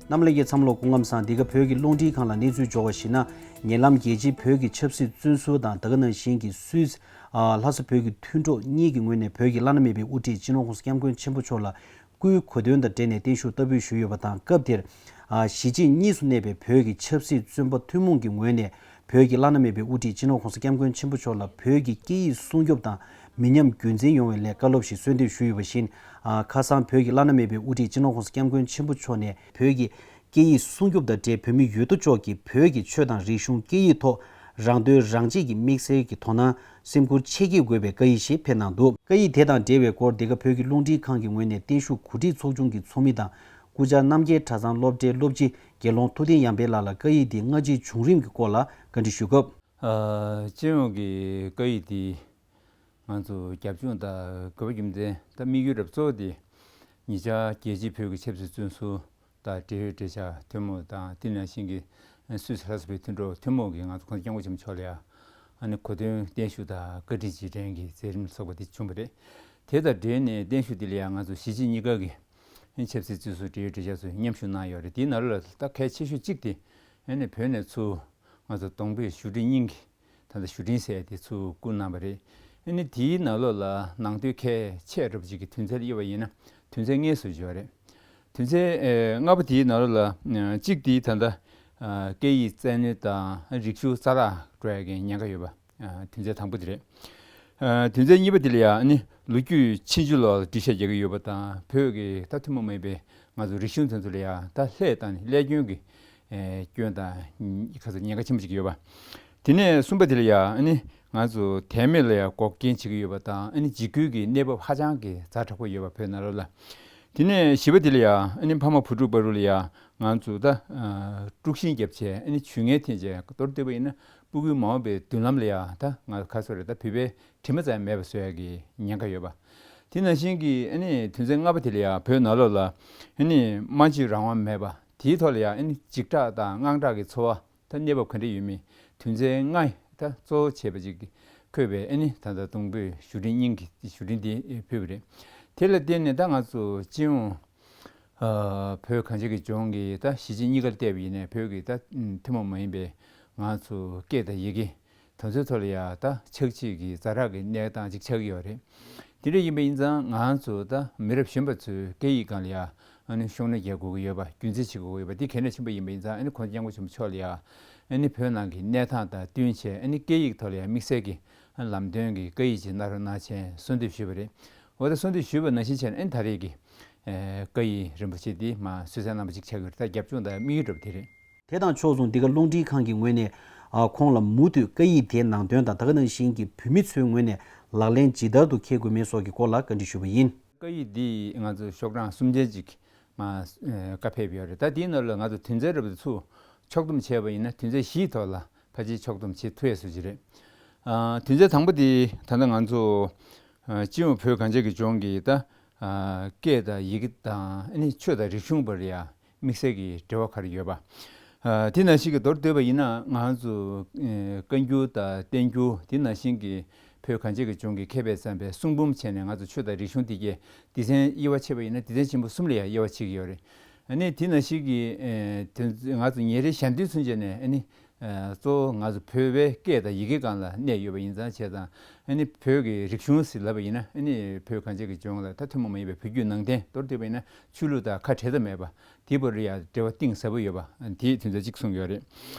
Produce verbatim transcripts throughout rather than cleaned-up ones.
རྣམ་པ་ལྷན་རྒྱས་ཚང་མ་ལ་སྐུ་ཁམས་བཟང་། འདི་ག་བོད་ཀྱི་རླུང་འཕྲིན་ཁང་ལ་གནས་ཚུལ་འབྱོར་བ་ཞིག་ན། ཉེ་ལམ་རྒྱལ་སྤྱིའི་བོད་ཀྱི་ཆབ་སྲིད་བཙོན་ཟུར་དང་། ད་ག་ནང་བཞིན་གྱི་སུད་སི། ཨ། ལྷ་ས་བོད་ཀྱི་མཐུན་གྲོགས་གཉིས་ཀྱི་ངོས་ནས་བོད་ཀྱི་བླ་ན་མེད་པའི་དབུ་ཁྲིད་སྤྱི་ནོར་༸གོང་ས་༸སྐྱབས་མགོན་ཆེན་པོ་མཆོག་ལ་སྐུའི་གོ་སྟོན་དང་འབྲེལ་ནས་བརྟན་བཞུགས་བསྟར་འབུལ་ཞུས་ཡོད་པ་དང་། སྐབས་དེར། ཨ། གཞིས་བྱེས་གཉིས་སུ་གནས་པའི་བོད་ཀྱི་ཆབ་སྲིད་བཙོན་པ་ཐུན་མོང་གི་ངོས་ནས་བོད་ཀྱི་བླ་ན་མེད་པའི་དབུ་ཁྲིད་སྤྱི་ནོར་༸གོང་ས་༸སྐྱབས་མགོན་ཆེན་པོ་མཆོག་ལ་བོད་ཀྱི་སྐད་ཡིག་སྲུང་སྐྱོབ་དང་མི་ཉམས་རྒྱུན་འཛིན་ཡོང་བའི་སླད་བཀའ་སློབ་ཞིག་གསོལ་འདེབས་ཞུས་ཡོད་པ་བཞིན། ཨ། ཁ་སང་བོད་ཀྱི་བླ་ན་མེད་པའི་དབུ་ཁྲིད་སྤྱི་ནོར་༸གོང་ས་༸སྐྱབས་མགོན་ཆེན་པོ་མཆོག་ནས་བོད་ཀྱི་སྐད་ཡིག་སྲུང་སྐྱོབ་དང་འབྲེལ། བོད་མི་ཡོད་དོ་ཅོག་གིས་བོད་ཀྱི་ཆོས་དང་རིག་གཞུང་། སྐད་ཡིག་ཐོག་རང་དོན་རང་གཅེས་ཀྱི་དམིགས་བསལ་གྱི་དོ་སྣང་སེམས་ཁུར་ཆེ་བསྐྱེད་དགོས་པའི་བཀའ་ཡིག་ཞིག་ཕེབས་གནང་འདུག། བཀའ་ཡིག་དེ་དང་འབྲེལ་བའི་སྐོར། འདི་ག་བོད་ཀྱི་རླུང་འཕྲིན་ཁང་གི་ངོས་ནས་བརྟན་བཞུགས་གོ་སྒྲིག་ཚོགས་ཆུང་གི་ཚོགས་མི་དང་། སྐུ་བཅར་རྣམ་རྒྱལ་གྲྭ་ཚང་སློབ་གྲྭའི་སློབ་སྤྱི་དགེ་སློང་ཐུབ་བསྟན་ཡར་འཕེལ་ལགས་ལ་བཀའ་ཡིག་འདི་སྔ་རྗེས་བྱུང་རིམ་གྱི་སྐོར་ལ་བཀའ་འདྲི་ཞུས་སྐབས། ཨ། སྤྱི་ཡོངས་ཀྱི་བཀའ་ཡིག་འདི་ང་ཚོ་རྒྱབ་ལྗོངས་དང་དགོས་པ་རྒྱུ་མཚན་དང་དམིགས་ཡུལ་རབ་གཙོ་བོ་དེ། ཉེ་ཆར་རྒྱལ་སྤྱིའི་བོད་ཀྱི་ཆབ་སྲིད་བཙོན་ཟུར་དང་འབྲེལ་ཡོད་འབྲེལ་ཆགས་ཐུན་མོང་དང་། དེ་ནང་བཞིན་གྱི་སུད་སི་ལྷ་ས་བོད་མཐུན་གྲོགས་ཐུན་མོང་གིས་ང་ཚོ་༸གོང་ས་༸སྐྱབས་མགོན་ཆེན་པོ་མཆོག་ལ་ཡང་ཨ་ནི་གོ་སྟོན་བརྟན་བཞུགས་དང་བཀའ་དྲིན་རྗེས་དྲན་གྱི་མཛད་རིམ་སོགས་པ་དེ་བྱུང་བ་རེད། དེ་དང་འབྲེལ་ནས་བརྟན་བཞུགས་དེ་ལ་ཡང་ང་ཚོ་གཞིས་བྱེས་གཉིས་ཀ་གི་ཆབ་སྲིད་བཙོན་ཟུར་འབྲེལ་ཡོད་འབྲེལ་ཆགས་ཚོས་མཉམ་ཞུགས་གནང་ཡོད་རེད། དེའི་ནང་ལོགས་ལ་ད་གལ་ཆེ་ཤོས་གཅིག་དེ་ཨ་ནི་བོད་ནས་ཚུར་ང་ཚོ་གདོང་དཔོན་ཞུ་སྒྲིག་སྙིང་གི། ད་ལྟ་ཞུ་འཕྲིན་ཟེར་དེ་ཚུར་བསྐུར་གནང་བ་རེད། ཨ་ནི་དེའི་ནང་ལོགས་ལ་ནང་དོན་གལ་ཆེ་དྲགས་པ་ཅིག་གི་དོན་ཚན་དབྱེ་བ་ཡིན་ན་དོན་ཚན་ལྔའི་ཟུར་ཅིག་ཡོད་རེད། དོན་ཚན་ཨེ་ལྔ་པ་དེའི་ནང་ལོགས་ལ་ཨ་གཅིག་དེ་ད་ལྟ་ཨ་སྐད་ཡིག་རྩལ་ནུས་དང་རིག་གཞུང་རྩ་བརླག་འགྲོ་ཡ་གི་ཉེན་ཁ་ཡོད་པ། ཨ་དོན་ཚན་དང་པོ་དེ་རེད། ཨ་དོན་ཚན་གཉིས་པ་དེ་ལ་ཡང་ཨ་ནི་ལོ་རྒྱུས་ཕྱིན་ཅི་ལོག་ལ་འགྲེལ་བཤད་རྒྱག་གི་ཡོད་པ་དང་། བོད་ཀྱི་ད་ཐུན་མོང་མ་ཡིན་པའི་ང་ཚོ་རིག་གཞུང་དེ་ཚོ་ལ་ཡང་ད་ལྷད་བཏང་ནས་བསླད་སྐྱོན་གྱི་ཨེ་སྐྱོན་དང་ཁ་ཚ་ཉེན་ཁ་ཆེན་པོ་ཅིག་ཡོད་པ། དེ་ནས་གསུམ་པ་དེ་ལ་ཡང་ཨ་ནི་ང་ཚོ་དད་མོས་ལ་ཡང་འགོག་རྐྱེན་བྱེད་ཀྱི་ཡོད་པ་དང་། ཨ་ནི་འཇིགས་སྐུལ་གྱི་གནས་བབ་ཧ་ཅང་གི་ཛ་དྲག་པོ་ཡོད་པ་བོད་ནང་ལོགས་ལ། དེ་ནས་བཞི་པ་དེ་ལ་ཡང་ཨ་ནི་ཕ་མ་བུ་ཕྲུག་བར་དུ་ལ་ཡང་ང་ཚོ་ད་དཀྲུག་ཤིང་བརྒྱབ་བྱས། ཨ་ནི་ཇུས་ངན་འཐེན་བྱས། མདོར་བསྡུས་པ་ཡིན་ན་སྤུ་གུའི་མ་འོངས་པའི་མདུན་ལམ་ལ་ཡང་ད་ང་ཁ་སོ་རེ་ད་བོད་པའི་དྲི་མ་ཙམ་མེད་པ་བཟོ་ཡ་གི་ཉེན་ཁ་ཡོད་པ། དེ་ནང་བཞིན་གྱི་ཨ་ནི་དོན་ཚན་ལྔ་པ་དེ་ལ་ཡང་བོད་ནང་ལོགས་ལ་ཨ་ནི་སྨྲ་བརྗོད་རང་དབང་མེད་པ། དེའི་ཐོག་ལ་ཡང་ཨ་ནི་འཇིགས་སྐྲག་དང་དངངས་སྐྲག་གི་ཚོར་བ། ད་གནས་བབ་ག་འདྲ་ཡོད་མེད་དོན་ཚན་ལྔ་ད་གཙོ་བོ་བྱས་པ་ཅིག་འཁོད་པའི་ཨ་ནི་ད་ལྟ་གདོང་དཔོན་ཞུ་སྒྲིག་སྙིང་གི་ཞུ་སྒྲིག་འདི་ཕུལ་བ་རེད། དེ་ལ་བརྟེན་ནས་ད་ང་ཚོ་སྤྱི་ཡོངས་ཨ་བོད་གངས་ཅན་གྱི་ལྗོངས་ཀྱི་ད་གཞིས་བྱེས་གཉིས་ཀ་ལ་བལྟས་པ་ཡིན་ནའི་བོད་ཀྱི་ད་ཐུན་མོང་མ་ཡིན་པའི་ང་ཚོ་སྐད་དང་ཡི་གེ་དེ་ཚོའི་ཐོག་ལ་ཡང་ད་ཆག་འཇིག་གི་ཛ་དྲག་གི་གནས་སྟངས་ཅིག་ཆགས་ཀྱི་ཡོད་རེད། དེ་འདྲ་ཡིན་པ་ཡིན་ཙང་ང་ཚོ་ད་མི་རབས་གཞོན་པ་ཚོས་སྐད་ཡིག་སྒང་ལ་ཡང་ཨ་ནི་ཤུགས་སྣོན་རྒྱག་དགོས་ཀྱི་ཡོད་པ། རྒྱུན་འཛིན་བྱེད་དགོས་ཀྱི་ཡོད་པ་འདི་གལ་གནད་ཆེན་པོ་ཡིན་པ་ཡིན་ཙང་། ཨ་ནི་༸གོང་ས་༸སྐྱབས་མགོན་ཆེན་པོ་མཆོག་ལ་ཡང་ཨ་ནི་བོད་ནང་གི་གནས་སྟངས་དང་བསྟུན་བྱས། ཨ་ནི་སྐད་ཡིག་ཐོག་ལ་ཡང་དམིགས་བསལ་གྱི་ལམ་སྟོན་གྱི་བཀའ་ཡིག་ཅིག་གནང་རོགས་གནང་བྱས་གསོལ་འདེབས་ཞུས་པ་རེད། འོ་ད་གསོལ་འདེབས་ཞུས་པ་ནང་བཞིན་བྱས་ནས་ཨ་ནི་ད་རེས་ཀྱི་ཨེ་བཀའ་ཡིག་རིན་པོ་ཆེ་འདི་མར་གསོལ་ཚིགས་གནང་བ་ཅིག་ཆགས་ཀྱི་ཡོད་རེད། ད་རྒྱབ་ལྗོངས་དང་དམིགས་ཡུལ་འདྲ་པོ་དེ་རེད། དེ་དང་ཕྱོགས་མཚུངས་འདི་ག་རླུང་འཕྲིན་ཁང་གི་ངོས་ནས་ཨ་ཁོང་ལ་མུ་མཐུད་བཀའ་ཡིག་དེའི་ནང་དོན་དང་། ད་ག་ནང་བཞིན་གྱི་བོད་མི་ཚོའི་ངོས་ནས་ལག་ལེན་ཇི་ལྟར་དུ་འཁེལ་དགོས་མིན་སོགས་ཀྱི་སྐོར་ལ་བཀའ་འདྲི་ཞུས་པ་ཡིན། བཀའ་ཡིག་འདི་ང་ཚོ་ཤོག་གྲངས་སུམ་ཅན་ཅིག་མར་ཨ་བཀའ་ཕེབས་ཡོད་རེད། ད་དེའི་ནང་ལ་ང་ཚོ་དོན་ཚན་རེ་བ་དེ་ཚུར་ཕྱོགས་བསྡོམས་བྱས་པ་ཡིན་ན་དོན་ཚན་བཞིའི་ཐོག་ལ་ཕལ་ཆེར་ཕྱོགས་བསྡོམས་བྱེད་ཐུབ་ཡས་བཟོ་ཅིག་རེད། ཨ་དོན་ཚན་དང་པོ་དེ་ད་ལྟ་ང་ཚོ་ཨ་སྤྱི་ཡོངས་བོད་གངས་ཅན་གྱི་ལྗོངས་ཀྱི་ད་ཨ་སྐད་དང་ཡི་གེ་དང་ཨ་ནི་ཆོས་དང་རིག་གཞུང་བར་ཡ་དམིགས་བསལ་གྱི་འབྲེལ་བ་ག་རེ་ཡོད་པ། ཨ་དེ་ནང་བཞིན་གྱི་མདོར་བསྡུས་པ་ཡིན་ན་ང་ཚོ་ཨེ་བཀའ་འགྱུར་དང་བསྟན་འགྱུར། དེ་ནང་བཞིན་གྱི་བོད་གངས་ཅན་གྱི་ལྗོངས་ཀྱི་མཁས་པས་བརྩམས་པའི་གསུང་འབུམ་བྱས་ནས་ང་ཚོ་ཆོས་དང་རིག་གཞུང་དེ་གའི་སྡེ་ཚན་དབྱེ་བ་ཕྱེ་བ་ཡིན་ན་སྡེ་ཚན་ཆེན་པོ་གསུམ་ལ་ཡང་དབྱེ་བ་ཕྱེ་གི་ཡོད་རེད། ཨ་ནི་དེ་ནང་བཞིན་གྱི་ཨེ་དེ་ང་ཚོ་ཉིན་རེའི་ཞལ་འདོན་ཚུན་ཆད་ནས་ཨ་ནི་ཨ་གཙོ་བོ་ང་ཚོ་བོད་པའི་སྐད་དང་ཡི་གེ་སྒང་ལ་གནས་ཡོད་པ་ཡིན་ཙང་བྱས་ཙང་། ཨ་ནི་བོད་ཀྱི་རིག་གཞུང་ཟེར་ལབ་པ་ཡིན་ན་ཨ་ནི་བོད་གངས་ཅན་གྱི་ལྗོངས་ལ་ད་ཐུན་མོང་མ་ཡིན་པའི་བོད་བརྒྱུད་ནང་བསྟན། མདོར་བསྡུས་པ་ཡིན་ན་ཆོས་ལུགས་དང་ཁ་བྲལ་ཐབས་མེད་པ་དེ་བར་ཡང་འབྲེལ་བ་གཏིང་ཟབ་པོ་ཡོད་པ་དེའི་དོན་ཚན་གཅིག་གསུངས་ཡོད་རེད།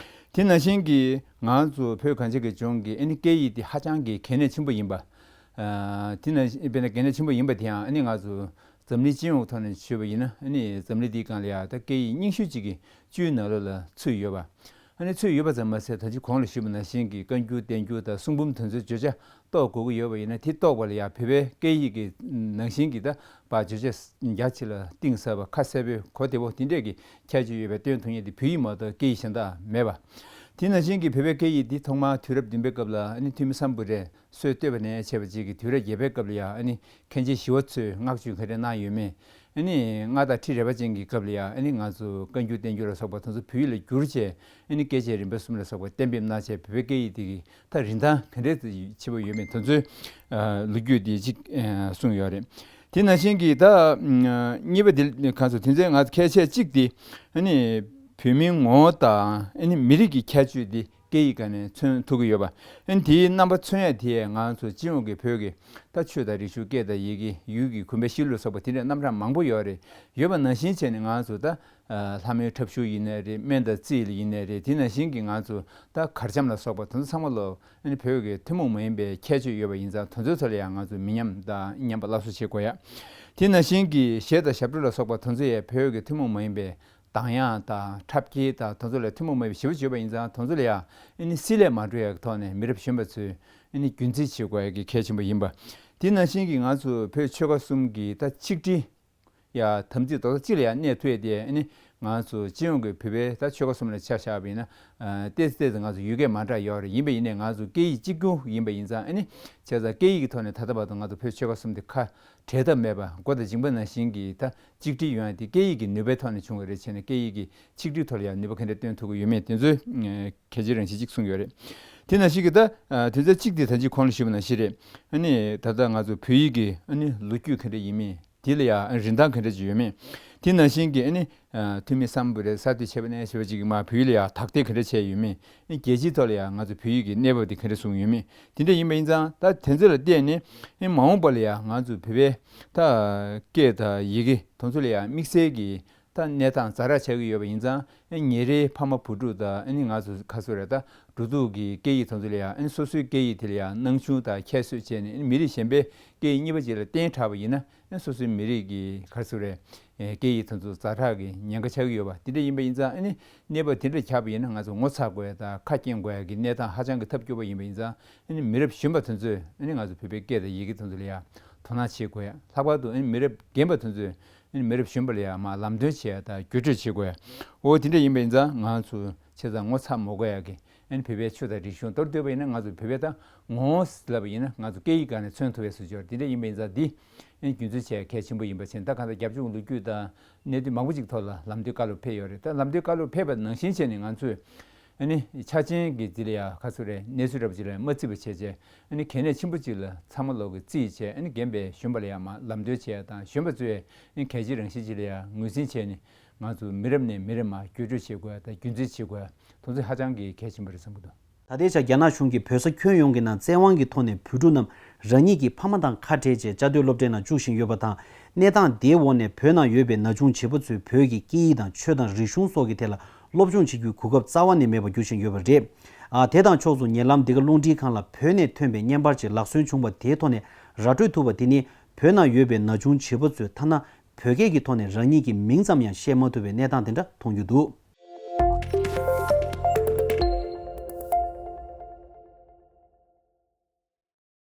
དེ་ནང་བཞིན་གྱི་ང་ཚོ་བོད་གངས་ཅན་གྱི་ལྗོངས་ཀྱི་ཨ་ནི་སྐད་ཡིག་དེ་ཧ་ཅང་གི་གལ་གནད་ཆེན་པོ་ཡིན་པ། ཨ་དེ་ནང་བཞིན་དཔེར་ན་གལ་གནད་ཆེན་པོ་ཡིན་པ་དེ་ཡང་ཨ་ནི་ང་ཚོ་འཛམ་གླིང་སྤྱི་ཡོངས་ཐོག་ནས་ཞུས་པ་ཡིན་ན་ཨ་ནི་འཛམ་གླིང་འདིའི་སྒང་ལ་ཡང་ད་སྐད་ཡིག་རྙིང་ཤོས་གཅིག་གི་བཅུའི་ནང་ལོགས་ལ་ཚུད་ཡོད་པ། ཨ་ནི་ཚུད་ཡོད་པ་ཙམ་མ་ཟད་ད་ཅི་གོང་ལ་ཞུས་པ་ནང་བཞིན་གྱི་བཀའ་འགྱུར་བསྟན་འགྱུར་དང་གསུང་འབུམ་དེ་ཚོའི་བརྗོད་བྱ་རྟོགས་དགོས་ཀྱི་ཡོད་པ་ཡིན་ན། དེ་རྟོགས་པ་ལ་ཡང་བོད་པའི་སྐད་ཡིག་གི་ནང་བཞིན་གྱི་ད་ཕར་བརྗོད་བྱ་རྒྱ་ཆེ་ལ་གཏིང་ཟབ་པ་ཁ་གསལ་པོའི་གོ་བདེ་པོ་དེ་འདྲས་ཀྱི་ཁྱད་ཆོས་ཡོད་པའི་སྟོན་ཐུབ་མཁན་དེ་བོད་ཡིག་མ་གཏོགས་སྐད་ཡིག་གཞན་དག་མེད་པ། དེ་ནང་བཞིན་གྱི་བོད་པའི་སྐད་ཡིག་འདི་ཐོག་མར་དུས་རབས་བདུན་པའི་སྐབས་ལ་ཨ་ནི་ཐོན་མི་སམ་བྷོ་ཊས་སྲོལ་བཏོད་པ་ནས་བྱས་པ་ཅིག་གིས་དུས་རབས་བརྒྱད་པའི་སྐབས་ལ་ཡང་ཨ་ནི་མཁན་ཆེན་ཞི་བ་འཚོས་བསྔགས་བརྗོད་ག་རེ་གནང་ཡོད་མེད། ཨ་ནི་མངའ་བདག་ཁྲི་རལ་པ་ཅན་གྱི་སྐབས་ལ་ཡང་ཨ་ནི་ང་ཚོ་བཀའ་འགྱུར་བསྟན་འགྱུར་ལ་སོགས་པ་དེ་ཚོ་བོད་ཡིག་ལ་བསྒྱུར་བྱས། ཨ་ནི་སྐྱེས་ཆེན་རིམ་པ་གསུམ་ལ་སོགས་པ་གཏན་འབེབས་གནང་བྱས། བོད་པའི་སྐད་ཡིག་དེ་གི་ད་རིན་ཐང་ག་འདྲས་ཆེ་པོ་ཡོད་མེད་དེ་ཚོའི་ལོ་རྒྱུས་དེ་ཅིག་གསུངས་ཡོད་རེད། དེ་ནང་བཞིན་གྱི་ད་གཉིས་པ་དེ་གང་སོ་དེ་ཚོའི་ང་ཚོ་ཁྱད་ཆོས་གཅིག་དེ་ཨ་ནི་བོད་མིའི་ངོ་བོ་དང་ཨ་ནི་མི་རིགས་ཀྱི་ཁྱད་ཆོས་དེ་སྐད་ཡིག་སྒང་ནས་མཚོན་ཐུབ་ཀྱི་ཡོད་པ། ཨ་ནི་དེའི་རྣམ་པ་མཚོན་ཡ་དེ་ང་ཚོ་སྤྱི་ཡོངས་ཀྱི་བོད་ཀྱི་ད་ཆོས་དང་རིག་གཞུང་སྐད་དང་ཡི་གེ་ཡུལ་གྱི་གོམས་པའི་གཤིས་ལུགས་སོགས་པ་དེ་འདྲའི་རྣམ་གྲངས་མང་པོ་ཡོད་རེད། ཡོད་པ་ནང་བཞིན་བྱས་ནས་ང་ཚོ་ད་ལྷ་མོའི་འཁྲབ་གཞུང་ཡིན་ནའི་རེད། སྨན་དང་རྩིས་ཡིན་ནའི་རེད། དེ་ནང་བཞིན་གྱི་ང་ཚོ་ད་གར་འཆམ་ལ་སོགས་པ་དེ་ཚོ་ཚང་མ་ལོ་ཨ་ནི་བོད་ཀྱི་ཐུན་མོང་མ་ཡིན་པའི་ཁྱད་ཆོས་ཡོད་པ་ཡིན་ཙང་དེ་ཚོའི་ཐོག་ལ་ཡང་ང་ཚོ་མི་ཉམས་དང་མཉམ་པ་སླར་གསོ་བྱེད་དགོས་ཡ། དེ་ནང་བཞིན་གྱི་གཞས་དང་ཞབས་བྲོ་ལ་སོགས་པ་དེ་ཚོ་ཡང་བོད་ཀྱི་ཐུན་མོང་མ་ཡིན་པའི་གདངས་དབྱངས་དང་འཁྲབ་ཁྱེར་དང་དེ་ཚོ་ལ་ཐུན་མོང་མ་ཡིན་པའི་ཞེ་པོ་ཅིག་ཡོད་པ་ཡིན་ཙང་དེ་ཚོ་ལ་ཡང་ཨ་ནི་བསྲེ་ལྷད་མ་འགྲོ་ཡ་གི་ཐོག་ནས་མི་རབས་གཞོན་པ་ཚོས་ཨ་ནི་རྒྱུན་འཛིན་བྱེད་དགོས་ཡ་གི་གལ་ཆེན་པོ་ཡིན་པ། དེ་ནང་བཞིན་གྱི་ང་ཚོ་བོད་ཆོལ་ཁ་གསུམ་གྱི་ད་ཆིག་སྒྲིལ་ཡ་དམ་ཚིག་རྡོག་རྩ་གཅིག་ལ་ཡ་གནས་ཐུབ་ཡ་དེ་ཨ་ནི་ང་ཚོ་སྤྱི་ཡོངས་ཀྱི་བོད་པའི་ད་ཆོལ་ཁ་གསུམ་ལ་ཆ་བཞག་པ་ཡིན་ན་ཨ་ཏོག་ཙམ་ཏོག་ཙམ་ང་ཚོ་ཡུལ་སྐད་མ་འདྲ་ཡོད་རེད། ཡིན་པ་ཡིན་ནའི་ང་ཚོ་སྐད་ཡིག་གཅིག་གྱུར་ཡིན་པ་ཡིན་ཙང་ཨ་ནི་བྱས་ཙང་སྐད་ཡིག་གི་ཐོག་ནས་ད་ལྟ་བར་དུ་ང་ཚོ་བོད་ཆོལ་ཁ་གསུམ་དེ་ཁ་བྲལ་ཐབས་མེད་པ། མགོ་དང་མཇིང་པ་ནང་བཞིན་གྱི་ད་གཅིག་སྒྲིལ་ཡོང་ཡ་དེ་སྐད་ཡིག་གི་ནུས་པའི་ཐོག་ནས་བྱུང་བ་རེད། བྱས་ནས་སྐད་ཡིག་གི་ཆིག་སྒྲིལ་ཐོག་ལ་ཡང་ནུས་པ་ག་འདྲ་བཏོན་ཐུབ་ཀྱི་ཡོད་མེད་དེ་ཚོའི་གལ་ཆེའི་རང་བཞིན་གཅིག་གསུངས་ཡོད་རེད། དེ་ནང་བཞིན་གྱི་ད་དེ་ཚོ་གཅིག་དེ་ད་ཅི་གོང་ལ་ཞུས་པ་ནང་བཞིན་རེད། ཨ་ནི་ད་ལྟ་ང་ཚོ་བོད་ཡིག་གི་ཨ་ནི་ལོ་རྒྱུས་ག་འདྲ་ཡིན་མིན། དེ་ལ་ཡང་རིན་ཐང་ག་འདྲ་ཅིག་ཡོད་མེད། དེ་ནང་བཞིན་གྱི་ཨ་ནི་ཐོན་མི་སམ་བྷོ་ཊ་རེད། ས་ཏི་ཆེ་བ་ནས་ཆེ་བ་ཅིག་གི་མ་བོད་ཡིག་ལ་ཡང་དག་ཐེར་ག་འདྲ་བྱས་ཡོད་མེད། རྒྱལ་སྤྱིའི་ཐོག་ལ་ཡང་ང་ཚོ་བོད་ཡིག་གི་གནས་བབ་དེ་ག་འདྲ་བཟུང་ཡོད་མེད། དེ་འདྲ་ཡིན་པ་ཡིན་ཙང་ད་དེ་ཚོ་ལ་བལྟས་ནས་ཨ་ནི་མ་འོངས་པ་ལ་ཡང་ང་ཚོ་བོད་པའི་ད་སྐད་དང་ཡི་གེ་དེ་ཚོ་ལ་ཡང་དམིགས་བསལ་གྱི་ད་གནས་སྟངས་ཛ་དྲག་ཆགས་ཀྱི་ཡོད་པ་ཡིན་ཙང་ཨ་ཉིན་རེའི་ཕ་མ་བུ་ཕྲུག་དང་ཨ་ནི་ང་ཚོ་ཁ་སོ་རེད། ད་འགྲོ་འདུག་གི་སྐད་ཡིག་དེ་ཚོ་ལ་ཡང་ཨ་ནི་སོ་སོའི་སྐད་ཡིག་དེ་ལ་ཡང་སྣང་ཆུང་དང་ཁྱད་གསོད་བྱས་ནས་ཨ་ནི་མི་རིགས་གཞན་པའི་སྐད་ཡིག་གཉིས་པ་ཅིག་ལ་བརྟེན་དྲགས་པ་ཡིན་ན། ཨ་སོ་སོའི་མི་རིགས་ཀྱི་ག་རེ་ཟེར་རེད། ཨེ་སྐད་ཡིག་དེ་ཚོ་ཛ་དྲག་གི་ཉེན་ཁ་ཆགས་ཀྱི་ཡོད་པ་དེ་འདྲ་ཡིན་པ་ཡིན་ཙང་ཨ་ནི་གནས་བབ་དེ་འདྲ་ཆགས་པ་ཡིན་ན་ང་ཚོ་ངོ་ཚ་དགོས་ཡ་དང་ཁ་སྐྱེངས་དགོས་ཡ་གི་གནས་སྟངས་ཧ་ཅང་གི་ཐབས་སྐྱོ་པོ་ཡིན་པ་ཡིན་ཙང་ཨ་ནི་མི་རབས་གཞོན་པ་དེ་ཚོས་ཨ་ནི་ང་ཚོ་བོད་པའི་སྐད་དང་ཡི་གེ་དེ་ཚོ་ལ་ཡ་དོ་སྣང་བྱེད་དགོས་ཡ། ལྷག་པར་དུ་ཨ་ནི་མི་རབས་རྒན་པ་དེ་ཚོས་ཨ་ནི་མི་རབས་གཞོན་པ་ལ་ཡ་མར་ལམ་སྟོན་བྱེད་ཡ་དང་བརྒྱུད་སྤྲོད་བྱེད་དགོས་ཡ། འོ་དེ་འདྲ་ཡིན་པ་ཡིན་ཙང་ང་ཚོ་བྱས་ཙང་ངོ་ཚ་མ་དགོས་ཡ་གི་ཨ་ནི་བོད་པའི་ཆོས་དང་རིག་གཞུང་མདོར་བསྡུས་པ་ཡིན་ན་ང་ཚོ་བོད་པའི་ད་ངོ་བོ་ལབ་པ་ཡིན་ན་ང་ཚོ་སྐད་ཡིག་སྒང་ནས་མཚོན་ཐུབ་པའི་བཟོ་བཅོས་དེ་འདྲ་ཡིན་པ་ཡིན་ཙང་འདི་ཨ་ནི་རྒྱུན་འཛིན་བྱེད་ཡ་གལ་ཆེན་པོ་ཡིན་པ་བྱས་ནས་ད་གང་ལྟར་རྒྱབ་ལྗོངས་ལོ་རྒྱུས་དང་གནད་དོན་མང་པོ་ཅིག་ཐོག་ལ་ལམ་སྟོན་བཀའ་སློབ་ཕེབས་ཡོད་རེད། ད་ལམ་སྟོན་བཀའ་སློབ་ཕེབས་པ་ནང་བཞིན་བྱས་ནས་ང་ཚོས་ཨ་ནི་ཆ་རྐྱེན་གྱི་འདི་ལ་ཡ་ག་ཚོད་རེད། གནས་ཚུལ་འདྲ་པོ་ཅིག་ལ་མ་བརྩི་བ་བྱས་བྱས་ཨ་ནི་གལ་གནད་ཆེན་པོ་ཅིག་ལ་ཚང་མ་ལོག་གི་བརྩིས་བྱས་ཨ་ནི་རྒན་པའི་གཞོན་པ་ལ་ཡ་མར་ལམ་སྟོན་བྱེད་ཡ་དང་གཞོན་པ་ཚོས་ཨ་ནི་གལ་ཆེའི་རང་བཞིན་ཅིག་ལ་ཡ་ངོས་འཛིན་བྱས་ནས། ང་ཚོ་མི་རབས་ནས་མི་རབས་མར་བརྒྱུད་སྤྲོད་བྱེད་དགོས་དང་རྒྱུན་འཛིན་བྱེད་དགོས་དེ་ཚོ་ཧ་ཅང་གི་གལ་ཆེན་པོ་རེད་བསམ་གྱི་འདུག་ད་ལྟའི་ཆར་རྒྱ་ནག་གཞུང་གིས་བོད་ས་ཁྱོན་ཡོངས་ཀྱི་ནང་བཙན་དབང་གི་ཐོག་ནས་བོད་ཕྲུག་རྣམས་རང་ཉིད་ཀྱི་ཕ་མ་དང་ཁ་བྲལ་རྗེས་བཅའ་སྡོད་སློབ་གྲྭའི་ནང་བཅུག་བཞིན་ཡོད་པ་དང་། གནས་སྟངས་དེའི་འོག་ནས་བོད་ནང་ཡོད་པའི་ན་ཆུང་བྱིས་པ་ཚོས་བོད་ཀྱི་སྐད་ཡིག་དང་ཆོས་དང་རིག་གཞུང་སོགས་ཀྱི་ཐད་ལ་སློབ་སྦྱོང་བྱེད་རྒྱུའི་གོ་སྐབས་རྩ་བ་ནས་མེད་པར་འགྱུར་བཞིན་ཡོད་པ་རེད། ཨ་དེ་དང་ཕྱོགས་སུ་ཉེ་ལམ་འདི་ག་རླུང་འཕྲིན་ཁང་ལ་བོད་ནས་ཐོན་པའི་བརྙན་པར་ཅིག་ལག་སོན་བྱུང་བ་དེའི་ཐོག་ནས་ར་སྤྲོད་ཐུབ་པ་དེ་ནི། བོད་ནང་ཡོད་པའི་ན་ཆུང་བྱིས་པ་ཚོས་ཐ་ན་བོད་སྐད་ཀྱི་ཐོག་ནས་རང་ཉིད་ཀྱི་མིང་ཙམ་ཡང་བཤད་མ་ཐུབ་པའི་གནས་སྟངས་དེ་འདྲ་མཐོང་རྒྱུ་འདུག